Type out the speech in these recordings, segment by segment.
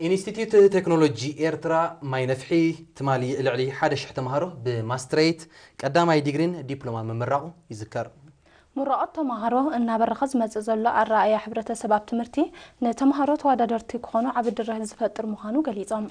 ኢንስቲትዩት ቴክኖሎጂ ኤርትራ ማይ ነፍሒ ትማሊ ልዕሊ ሓደ ሽሕ ተምሃሮ ብማስትሬት ቀዳማይ ዲግሪን ዲፕሎማን ምምራቑ ይዝከር። ምሩቓት ተምሃሮ እናበረኸ ዝመጽእ ዘሎ ኣረኣእያ ሕብረተሰብ ኣብ ትምህርቲ ንተምሃሮ ተወዳደርቲ ክኾኑ ዓቢ ድርኺት ዝፈጥር ምዃኑ ገሊጾም።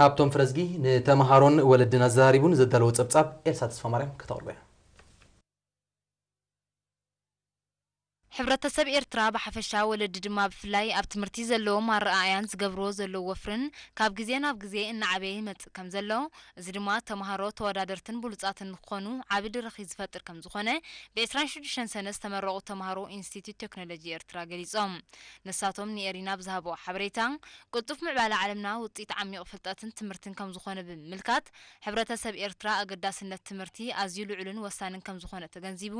ሃብቶም ፍረዝጊ ንተምሃሮን ወለድን ኣዘራሪቡ ንዘዳለዎ ጸብጻብ ኤልሳ ተስፋማርያም ከተቕርቦ እያ። ሕብረተሰብ ኤርትራ ብሓፈሻ ወለዲ ድማ ብፍላይ ኣብ ትምህርቲ ዘለዎም ኣረኣእያን ዝገብርዎ ዘለዉ ወፍርን ካብ ግዜ ናብ ግዜ እናዓበየ ይመጽእ ከም ዘሎ፣ እዚ ድማ ተምሃሮ ተወዳደርትን ብሉጻትን ንክኾኑ ዓቢ ድርኺት ዝፈጥር ከም ዝኾነ ብ ዕስራን ሽዱሽተን ሰነ ዝተመረቑ ተምሃሮ ኢንስቲትዩት ቴክኖሎጂ ኤርትራ ገሊጾም። ንሳቶም ንኤሪና ብዝሃብዎ ሓበሬታ፣ ቅልጡፍ ምዕባለ ዓለምና ውጽኢት ዓሚቕ ፍልጠትን ትምህርትን ከም ዝኾነ ብምምልካት፣ ሕብረተሰብ ኤርትራ ኣገዳስነት ትምህርቲ ኣዝዩ ልዑልን ወሳንን ከም ዝኾነ ተገንዚቡ፣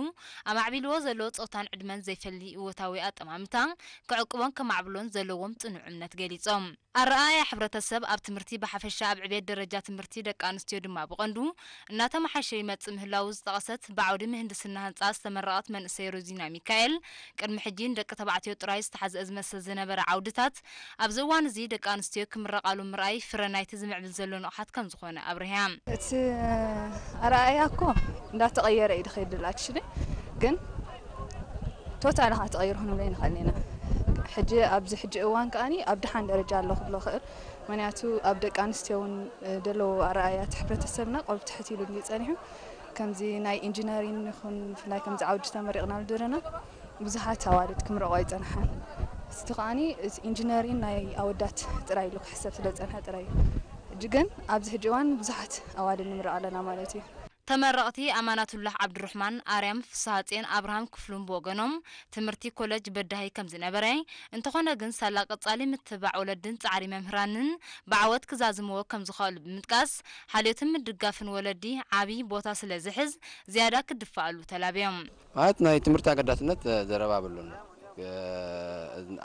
ኣማዕቢልዎ ዘሎ ጾታን ዕድመን ዘይፈሊ እወታዊ ኣጠማምታ ክዕቅቦን ከማዕብሎን ዘለዎም ጽኑዕ እምነት ገሊጾም። ኣረኣእያ ሕብረተሰብ ኣብ ትምህርቲ ብሓፈሻ ኣብ ዕቤት ደረጃ ትምህርቲ ደቂ ኣንስትዮ ድማ ብቐንዱ እናተመሓሸ ይመጽእ ምህላዉ ዝጠቐሰት ብዓውዲ ምህንድስና ህንጻ ዝተመረቐት መንእሰይ ሮዚና ሚካኤል፣ ቅድሚ ሕጂ ንደቂ ተባዕትዮ ጥራይ ዝተሓዝአ ዝመስል ዝነበረ ዓውድታት ኣብዚ እዋን እዚ ደቂ ኣንስትዮ ክምረቓሉ ምርኣይ ፍረ ናይቲ ዝምዕብል ዘሎ ንቕሓት ከም ዝኾነ ኣብሪሃ። እቲ ኣረኣእያ እኮ እንዳተቐየረ እዩ ዝኸይድ ዘሎ፣ ኣክሽሊ ግን ቶታሊ ከዓ ተቐይሩ ክንብሎ ኣይንኽእልን ኢና። ሕጂ ኣብዚ ሕጂ እዋን ከኣኒ ኣብ ደሓን ደረጃ ኣሎ ክብሎ ክእል። ምክንያቱ ኣብ ደቂ ኣንስትዮ እውን፣ እ፣ ዘለዎ ኣረኣእያ እቲ ሕብረተሰብና ቆብ ትሕት ኢሉ ድዩ ጸኒሑ? ከምዚ ናይ ኢንጂነሪን ይኹን ብፍላይ ከምዚ ዓውዲ ተመሪቕናሉ ዘለና ብዙሓት ኣዋልድ ክምረቑ ኣይጸንሓን። እቲ ከኣኒ እቲ ኢንጂነሪን ናይ ኣወዳት ጥራይ ኢሉ ክሕሰብ ስለ ዝጸንሐ ጥራይ እዩ። ሕጂ ግን ኣብዚ ሕጂ እዋን ብዙሓት ኣዋልድ ንምረቕ ኣለና ማለት እዩ። ተመረቕቲ ኣማናቱላህ ዓብዱርሕማን፣ ኣርያም ፍስሃጽዮን፣ ኣብርሃም ክፍሉን ብወገኖም፣ ትምህርቲ ኮለጅ በዳሂ ከም ዝነበረ፣ እንተኾነ ግን ሳላ ቀጻሊ ምትብባዕ ወለድን ጻዕሪ መምህራንን ብዓወት ክዛዝምዎ ከም ዝኸእሉ ብምጥቃስ፣ ሓልዮትን ምድጋፍን ወለዲ ዓቢ ቦታ ስለ ዝሕዝ፣ ዝያዳ ክድፋኣሉ ተላብዮም። ማለት ናይ ትምህርቲ ኣገዳስነት ዘረባ የብሉን። እ፣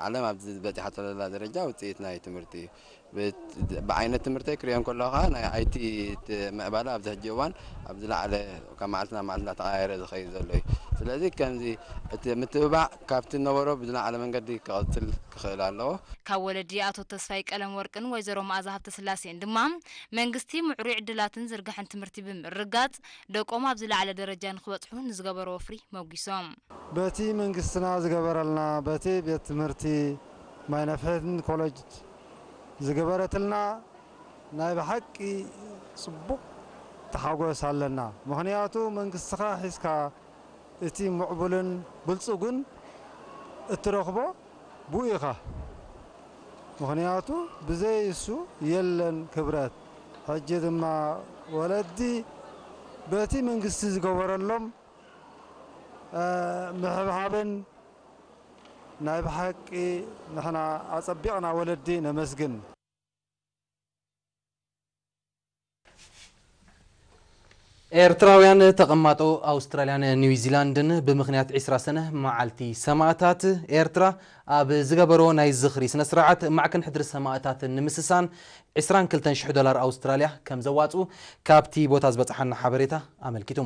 ዓለም ኣብዚ በጺሓቶ ዘላ ደረጃ ውጽኢት ናይ ትምህርቲ እዩ። ብ-፣ ብዓይነት ትምህርተይ ክሪኦ እንከለኹ ከዓ ናይ ኣይቲ ት-፣ ምዕባለ ኣብዚ ሕጂ እዋን ኣብ ዝለዓለ ካብ መዓልቲ ናብ መዓልቲ እናተቐያየረ ዝኸይድ ዘሎ እዩ። ስለዚ ከምዚ እቲ ምትብባዕ ካብቲ ነበሮ ብዝለዓለ መንገዲ ክቕጽል ክኽእል ኣለዎ። ካብ ወለዲ ኣቶ ተስፋይ ቀለም ወርቅን ወይዘሮ መኣዛ ሃብተስላሴን ድማ መንግስቲ ምዕሩይ ዕድላትን ዝርጋሐን ትምህርቲ ብምርግጋጽ ደቆም ኣብ ዝለዓለ ደረጃ ንክበጽሑ ንዝገበሮ ወፍሪ መጒሶም። በቲ መንግስትና ዝገበረልና፣ በቲ ቤት ትምህርቲ ማይ ነፍሕን ኮለጅ ዝገበረትልና ናይ ብሓቂ ጽቡቕ ተሓጎስ ኣለና። ምኽንያቱ መንግስትኻ ሒዝካ እቲ ምዕቡልን ብልጹግን እትረኽቦ ብኡ ኢኻ። ምኽንያቱ ብዘይ እሱ የለን ክብረት። ሕጂ ድማ ወለዲ በቲ መንግስቲ ዝገበረሎም፣ እ፣ ምሕብሓብን ናይ ብሓቂ ንሕና ኣጸቢቕና ወለዲ ነመስግን። ኤርትራውያን ተቐማጦ ኣውስትራልያን ኒውዚላንድን ብምኽንያት ዕስራ ሰነ መዓልቲ ሰማእታት ኤርትራ ኣብ ዝገበሮ ናይ ዝኽሪ ስነ ስርዓት ማዕከን ሕድሪ ሰማእታት ንምስሳን ዕስራን ክልተን ሽሕ ዶላር ኣውስትራልያ ከም ዘዋጽኡ ካብቲ ቦታ ዝበጽሓና ሓበሬታ ኣመልኪቱ።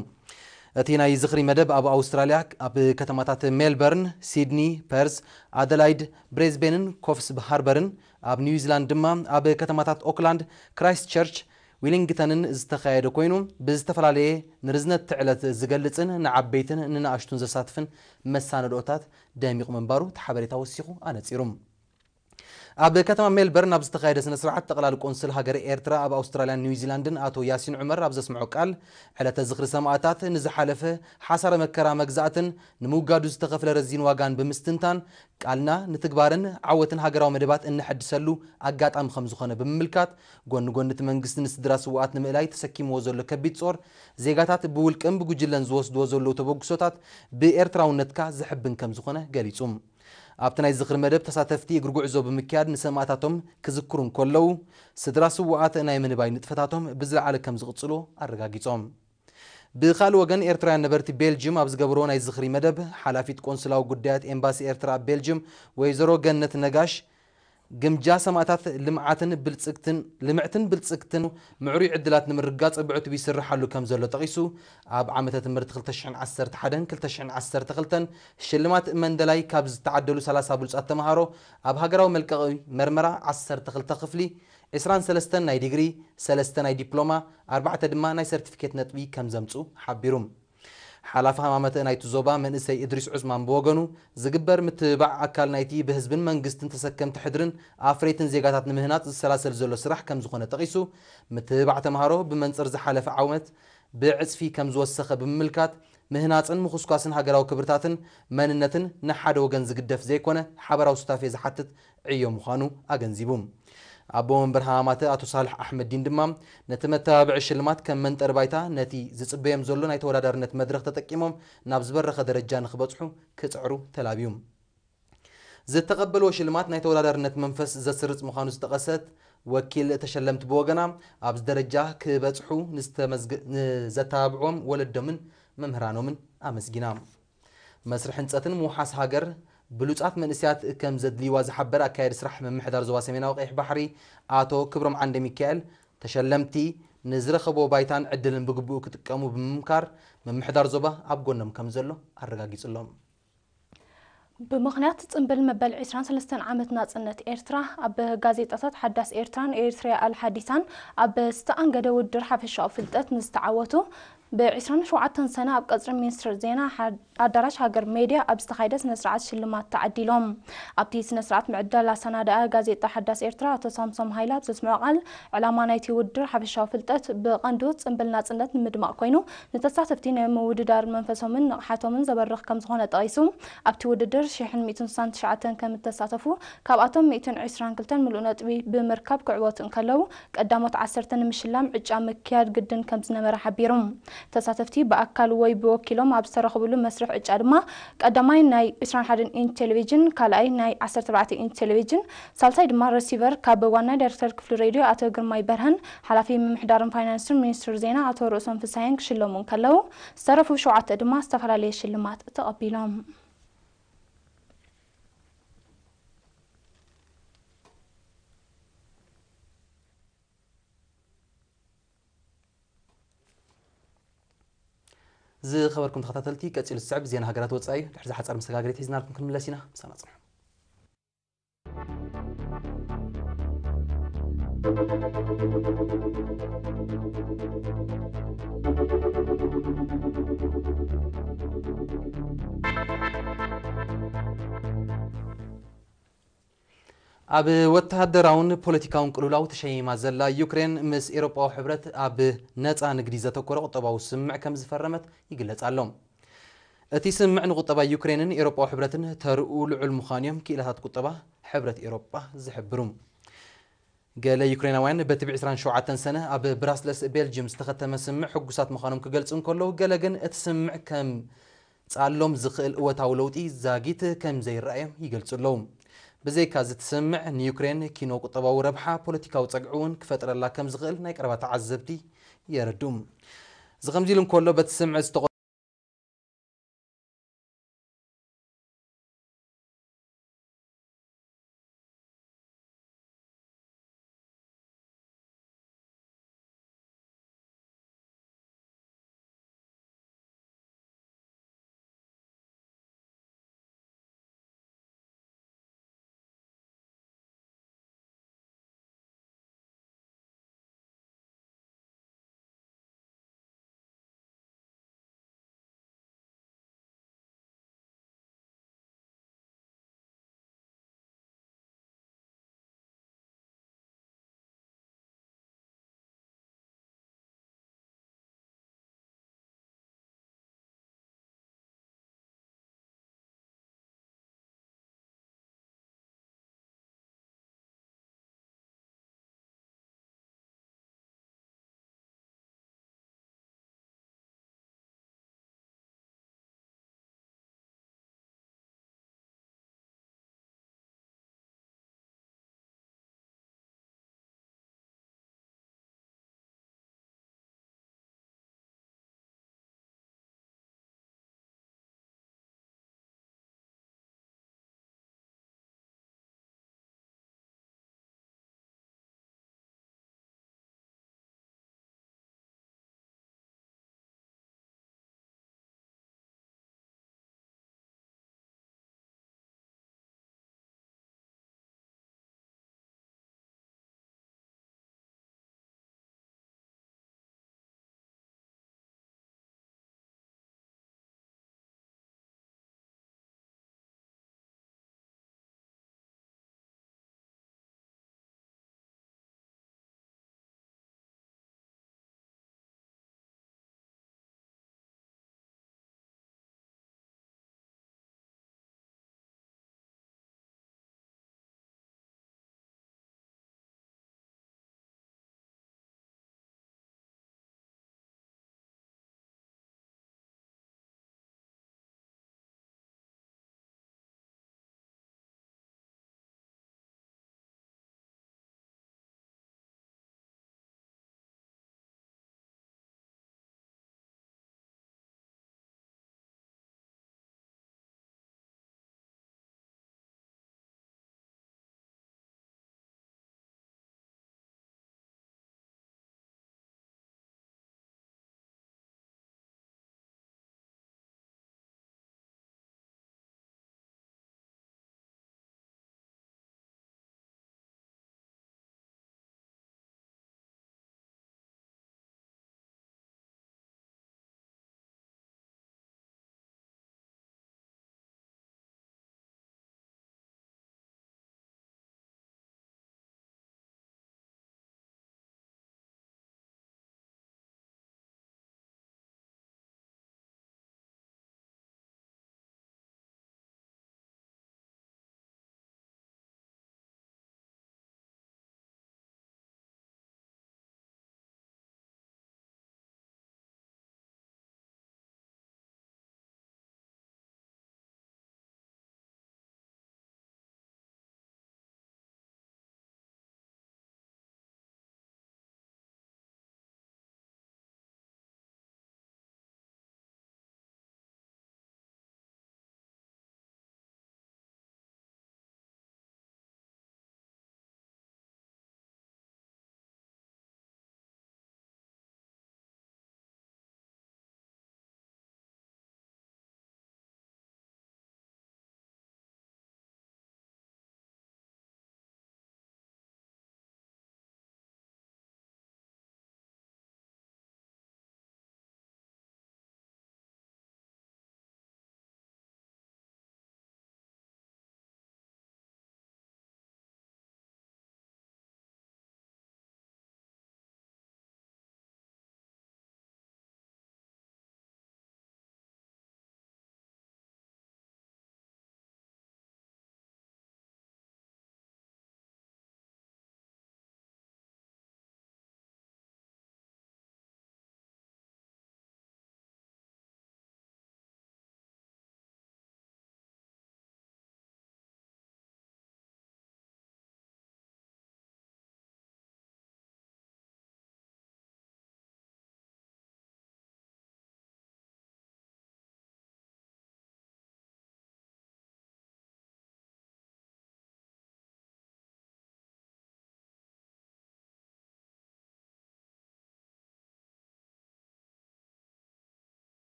እቲ ናይ ዝኽሪ መደብ ኣብ ኣውስትራልያ ኣብ ከተማታት ሜልበርን፣ ሲድኒ፣ ፐርዝ፣ ኣደላይድ፣ ብሬዝቤንን ኮፍስ ሃርበርን፣ ኣብ ኒውዚላንድ ድማ ኣብ ከተማታት ኦክላንድ፣ ክራይስት ቸርች፣ ዊሊንግተንን ዝተኻየደ ኮይኑ፣ ብዝተፈላለየ ንርዝነት እቲ ዕለት ዝገልጽን ንዓበይትን ንንኣሽቱን ዘሳትፍን መሳነድኦታት ደሚቑ ምንባሩ እቲ ሓበሬታ ወሲኹ ኣነጺሩ። ኣብ ከተማ ሜልበርን ኣብ ዝተኻየደ ስነ ስርዓት፣ ጠቕላሊ ቆንስል ሃገረ ኤርትራ ኣብ ኣውስትራልያን ኒውዚላንድን ኣቶ ያሲን ዑመር ኣብ ዘስምዖ ቃል፣ ዕለተ ዝኽሪ ሰማእታት ንዝሓለፈ ሓሳረ መከራ መግዛእትን ንምውጋዱ ዝተኸፍለ ረዚን ዋጋን ብምስትንታን፣ ቃልና ንትግባርን ዓወትን ሃገራዊ መደባት እነሐድሰሉ ኣጋጣሚ ከም ዝኾነ ብምምልካት፣ ጎኒ ጎኒ እቲ መንግስቲ ንስድራ ስውኣት ንምእላይ ተሰኪምዎ ዘሎ ከቢድ ጾር፣ ዜጋታት ብውልቅን ብጉጅለን ዝወስድዎ ዘለዉ ተበግሶታት ብኤርትራውነትካ ዘሕብን ከም ዝኾነ ገሊጹ። ኣብቲ ናይ ዝኽሪ መደብ ተሳተፍቲ እግሪ ጉዕዞ ብምክያድ ንሰማእታቶም ክዝክሩ እንከለዉ፣ ስድራ ስዉኣት ናይ ምንባይ ንጥፈታቶም ብዝለዓለ ከም ዝቕጽሉ ኣረጋጊጾም። ብኻልእ ወገን፣ ኤርትራውያን ነበርቲ ቤልጅም ኣብ ዝገበርዎ ናይ ዝኽሪ መደብ፣ ሓላፊት ቆንስላዊ ጉዳያት ኤምባሲ ኤርትራ ኣብ ቤልጅም ወይዘሮ ገነት ነጋሽ፣ ግምጃ ሰማእታት ልምዓትን ብልጽግትን ልምዕትን ብልጽግትን ምዕሩይ ዕድላት ንምርጋጽ ብዕቱብ ይስርሓሉ ከም ዘሎ ጠቒሱ፣ ኣብ ዓመተ ትምህርቲ ክልተ ሽሕን ዓሰርተ ሓደን ክልተ ሽሕን ዓሰርተ ክልተን ሽልማት መንደላይ ካብ ዝተዓደሉ ሰላሳ ብሉጻት ተምሃሮ ኣብ ሃገራዊ መልቀቒ መርመራ ዓሰርተ ክልተ ክፍሊ፣ ዕስራን ሰለስተን ናይ ዲግሪ፣ ሰለስተ ናይ ዲፕሎማ፣ ኣርባዕተ ድማ ናይ ሰርቲፊኬት ነጥቢ ከም ዘምጽኡ ሓቢሩ። ሓላፊ ሃማመተ ናይቲ ዞባ መንእሰይ እድሪስ ዑስማን ብወገኑ፣ ዝግበር ምትብባዕ ኣካል ናይቲ ብህዝብን መንግስትን ተሰከምቲ ሕድርን ኣፍረይትን ዜጋታት ንምህናጽ ዝሰላሰል ዘሎ ስራሕ ከም ዝኾነ ጠቒሱ፣ ምትብባዕ ተምሃሮ ብመንጽር ዝሓለፈ ዓመት ብዕጽፊ ከም ዝወሰኸ ብምምልካት፣ ምህናጽን ምኹስኳስን ሃገራዊ ክብርታትን መንነትን ንሓደ ወገን ዝግደፍ ዘይኮነ ሓበራዊ ሱታፌ ዝሓትት ዕዮ ምዃኑ ኣገንዚቡ። ኣቦ መንበር ሃማማተ ኣቶ ሳልሕ ኣሕመዲን ድማ፣ ነቲ መተባብዒ ሽልማት ከም መንጠሪ ባይታ ነቲ ዝጽበዮም ዘሎ ናይ ተወዳዳርነት መድረኽ ተጠቂሞም ናብ ዝበረኸ ደረጃ ንኽበጽሑ ክጽዕሩ ተላብዩ። ዝተቐበልዎ ሽልማት ናይ ተወዳዳርነት መንፈስ ዘስርጽ ምዃኑ ዝጠቐሰት ወኪል ተሸለምቲ ብወገና፣ ኣብዚ ደረጃ ክበጽሑ ንዝተመዝገ-፣ ንዘተባብዕዎም ወለዶምን መምህራኖምን ኣመስጊና። መስርሕ ህንጸትን ምውሓስ ሃገር ብሉጻት መንእሰያት ከም ዘድልይዋ ዝሓበረ ኣካያዲ ስራሕ ምምሕዳር ዞባ ሰሜናዊ ቀይሕ ባሕሪ ኣቶ ክብሮም ዓንደ ሚካኤል፣ ተሸለምቲ ንዝረኸብዎ ባይታን ዕድልን ብግቡእ ክጥቀሙ ብምምካር፣ ምምሕዳር ዞባ ኣብ ጎኖም ከም ዘሎ ኣረጋጊጹሎም። ብምኽንያት ጽምብል መበል ዕስራን ሰለስተን ዓመት ናጽነት ኤርትራ፣ ኣብ ጋዜጣታት ሓዳስ ኤርትራን ኤርትርያ ኣልሓዲሳን ኣብ ዝተኣንገደ ውድድር ሓፈሻዊ ፍልጠት ንዝተዓወቱ፣ ብ ዕስራን ሸውዓተን ሰነ ኣብ ቀጽሪ ሚኒስትሪ ዜና ሓ-፣ ኣዳራሽ ሃገር ሜድያ ኣብ ዝተኻየደ ስነ ስርዓት ሽልማት ተዓዲሎም። ኣብቲ ስነ ስርዓት ምዕዳል ኣሰናዳኢ ጋዜጣ ሓዳስ ኤርትራ ኣቶ ሳምሶም ሃይለ ኣብ ዘስምዖ ቃል፣ ዕላማ ናይቲ ውድድር ሓፈሻዊ ፍልጠት ብቐንዱ ጽምብል ናጽነት ንምድማቕ ኮይኑ፣ ንተሳተፍቲ ናይ ምውድዳር መንፈሶምን ንቕሓቶምን ዘበርኽ ከም ዝኾነ ጠቒሱ፣ ኣብቲ ውድድር ሽሕን ሚእትን ስሳን ትሽዓተን ከም እተሳተፉ፣ ካብኣቶም ሚእትን ዕስራን ክልተን ምሉእ ነጥቢ ብምርካብ ክዕወቱ እንከለዉ፣ ቀዳሞት ዓሰርተ ንምሽላም ዕጫ ምክያድ ግድን ከም ዝነበረ ሓቢሩ። ተሳተፍቲ ብኣካል ወይ ብወኪሎም ኣብ ዝተረኽብሉ መስርሕ ዕጫ ድማ፣ ቀዳማይ ናይ ዕስራን ሓደን ኢንች ቴሌቪዥን፣ ካልኣይ ናይ ዓሰርተ ኣርባዕተ ኢንች ቴሌቪዥን፣ ሳልሳይ ድማ ረሲቨር ካብ ዋና ዳይሬክተር ክፍሊ ሬድዮ ኣቶ ግርማይ በርሀን ሓላፊ ምምሕዳርን ፋይናንስን ሚኒስትሪ ዜና ኣቶ ርእሶም ፍስሃየን ክሽለሙ እንከለዉ፣ ዝተረፉ ሸውዓተ ድማ ዝተፈላለየ ሽልማት ተቐቢሎም። ዝኸበርኩም ተኸታተልቲ፣ ቀጺሉ ዝስዕብ ዜና ሃገራት ወጻኢ እዩ። ድሕሪ ዝሓጸር መሰጋገሪት ሒዝናልኩም ክንምለስ ኢና። ምሳና ጽንሑ። ኣብ ወተሃደራውን ፖለቲካውን ቅልውላው ተሸይማ ዘላ ዩክሬን፣ ምስ ኤውሮጳዊ ሕብረት ኣብ ነጻ ንግዲ ዘተኮረ ቁጠባዊ ስምምዕ ከም ዝፈረመት ይግለጽ ኣሎ። እቲ ስምምዕ ንቁጠባ ዩክሬንን ኤውሮጳዊ ሕብረትን ተርኡ ልዑል ምዃኑ እዮም ክኢላታት ቁጠባ ሕብረት ኤውሮጳ ዝሕብሩ። ገለ ዩክሬናውያን በቲ ብ ዕስራን ሸውዓተን ሰነ ኣብ ብራስለስ ቤልጅየም ዝተኸተመ ስምምዕ ሕጉሳት ምዃኖም ክገልጹ እንከለዉ፣ ገለ ግን እቲ ስምምዕ ከም ጻሎም ዝኽእል እወታዊ ለውጢ ዛጊት ከም ዘይረኣዮም ይገልጹ ኣለዉ። ብዘይካ እዚ፣ እቲ ስምምዕ ንዩክሬን ኪኖ ቁጠባዊ ረብሓ፣ ፖለቲካዊ ጸግዒ እውን ክፈጥረላ ከም ዝኽእል ናይ ቀረባ ተዓዘብቲ የረድኡ። እዚ ከምዚ ኢሉ እንከሎ፣ በቲ ስምምዕ ዝተቖ-